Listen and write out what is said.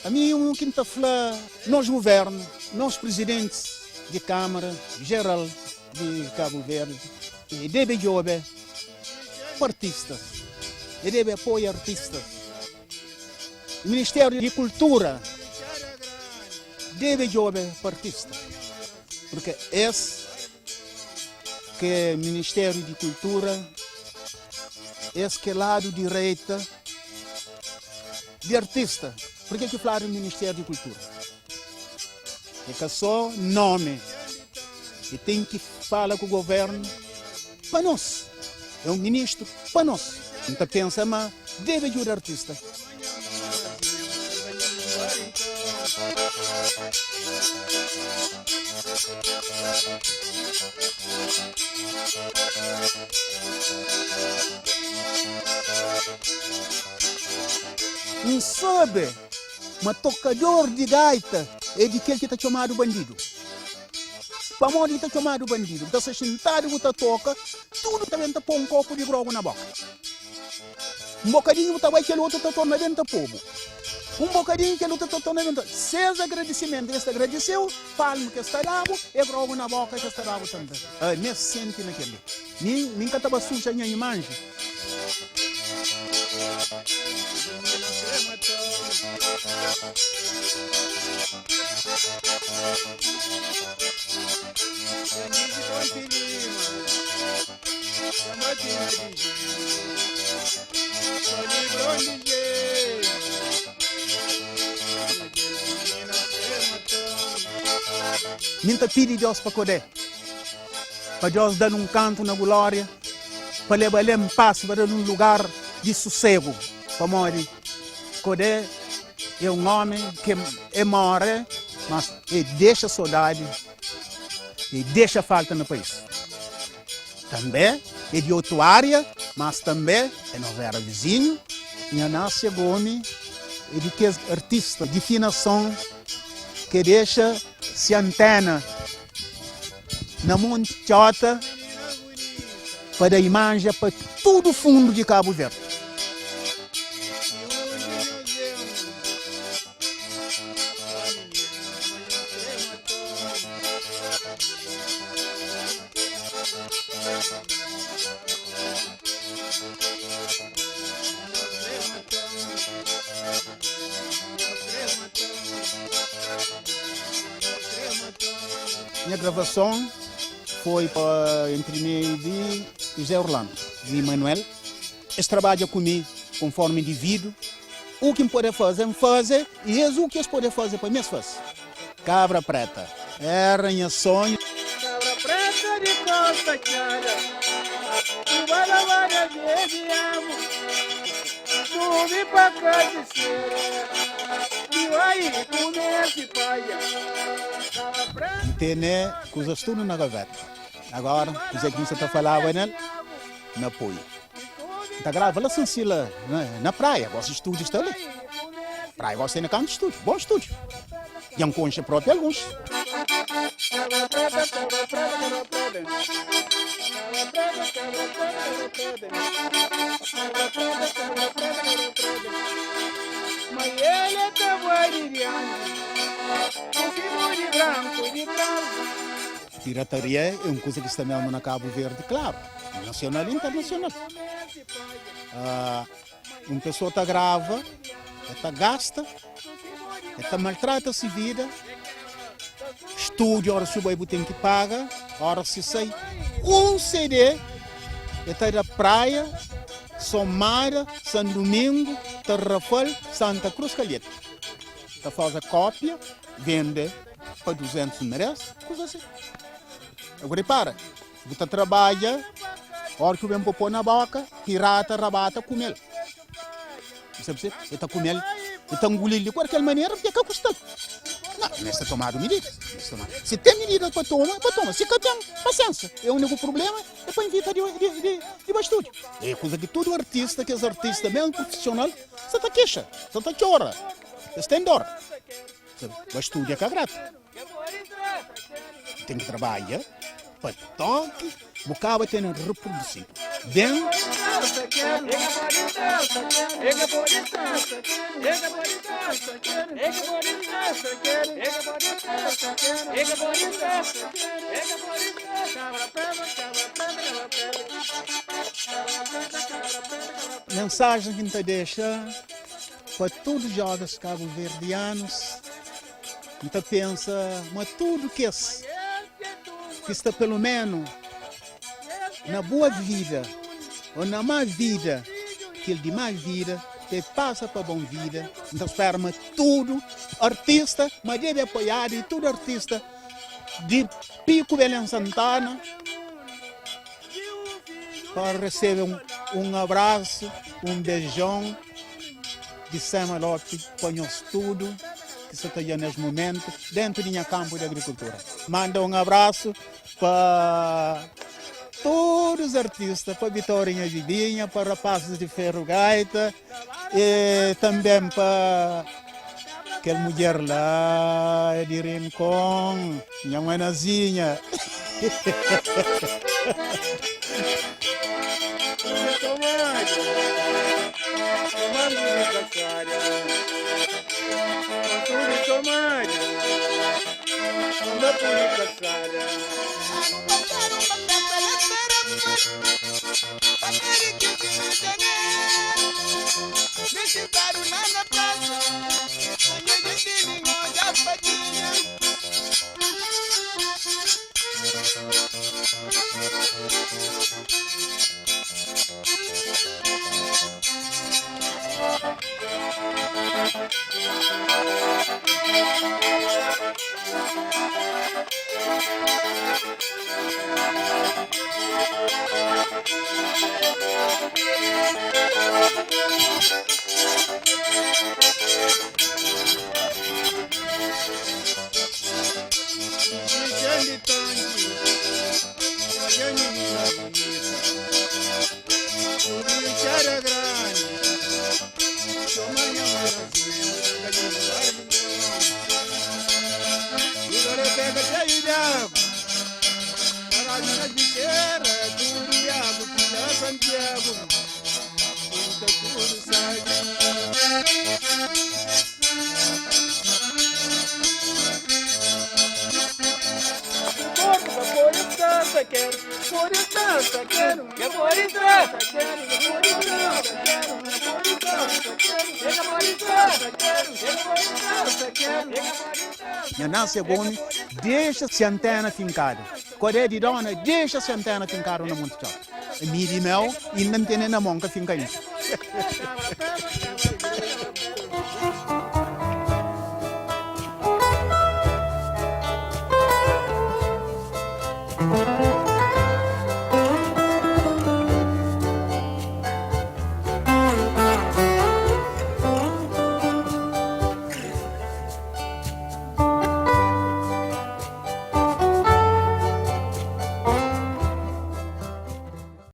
Ami un ki N ta fla nos governu, nos prizidentis di Kamara Jeral di Kabu Verdi, e debe djobe pa artistas, e debe apoia artistas. Ministériu di Kultura debe djobe pa artista, purke es ke Ministériu di Kultura, es ke ladu direita di artista. Purke ki fladu Ministériu di Kultura? É ka só nome, e ten ki fala ku governu pa nos. É un ministru pa nos. N ta pensa ma debe djuda artista. N sabe ma tokador di gaita é di kel ki ta txomadu bandidu. Pamodi ki ta txomadu bandidu? Bu ta sta xintadu bu ta toka, tudu ta ben ta pô un kopu di grogu na boka. Un bokadinhu bu ta bai, kel otu ta torna ben ta pô-bu. Un bokadinhu kel otu ta torna ben ta. Ses agradisimentu ki es ta agradise-u, palmu ki es ta da-bu, é grogu na boka ki es ta da-bu tanbe. Mi es senti na kel-li. Mi, mi N ka ta ba suja nha imaji. Mi N ta pidi Deus pa kodé, pa Deus da-l un kantu na gulória, pa leba-l en pas, pa da-l un lugar di susegu, pamodi kodé é un ómi ki e móre, mas e dexa sodadi, e dexa falta na país. Tanbê é di otu ária, mas tanbê é nos éra vizinhu. Nha Násia Gomi é di kes artista di finason ke dexa se antena na Monti Txota pa da imanja pa tudu fundu di Kabu Verdi. Nha gravason foi pa entri meiu di José Orlando i Manuel. Es trabadja ku mi konformi dividu. U ki N pode faze, N faze, i es u ki es pode faze pa mi, es faze. Kabra Preta era nha sonhu. Kabra Preta di Kosta Txada, Tuba labada bebe agu, Subi pa kabisera, Di bai kume si paja. Kabra Preta. N tene kuzas tudu na gaveta. Agora, kuzê ki N sa ta falaba nel? Na poi. N ta grava la Sansila, na praia. Gosi stúdiu sta li. Praia gosi ten na kantu stúdiu. Bon stúdiu. Dja N konxe propi alguns. Pirataria é un kuza ki sta mesmu na Kabu Verdi, klaru. Nasional i internasional. Un pesoa ta grava, el ta gasta, el ta maltrata si vida, stúdiu óras ki bu bai bu ten ki paga, óras ki sai un CD el ta da Praia, Somada, San Dumingu, Tarrafal, Santa Cruz, Calheta. Ta faze kópia, vende pa 200 merés, kuza asi. Agora repara. Bu ta trabadja, ora ki bu ben pa pô na boka, pirata rabata kume-l. Bu sabe se? E ta kume-l, e ta nguli-l di kualker manera purke ka kusta-l. Nau, meste tomadu midida. Meste tomadu. Si ten midida pa toma, pa toma. Si ka ten, pasiensa. E uniku prublema e pa invita di, di, di, di ba stúdiu. E kuza ki tudu artista, kes artista mesmu prufisiunal, sa ta kexa, sa ta txora. Es ten dor. Sabe? Ba stúdiu é ka gratu. Ten ki trabadja pa toki bu kaba tene reproduzidu ben. Mensajen ki N ta dexa pa tudu jovens kabuverdianus, N ta pensa ma tudu kes ki sta pelumenu na boa vida ô na má vida, kel di má vida, pa e pasa pa bon vida. N ta spera ma tudu artista ma debe apoiadu i tudu artista di Piku Belén Santana pa resebe un abrasu, un bejon di Sema Lopi pa nhos tudu ki sa ta dja nes mumentu dentu di nha kanpu di agrikultura. Manda un abrasu pa tudu os artista, pa Vitorinha Vidinha, pa rapazes di Ferro Gaita e tanben pa kel mudjer la di Rincon, nha manazinha. Nha Násia Gomi dexa se antena finkadu. Kodé di dona dexa se antena finkadu na Monte Txoka. Mi di meu inda N tene na mon ka finka inda.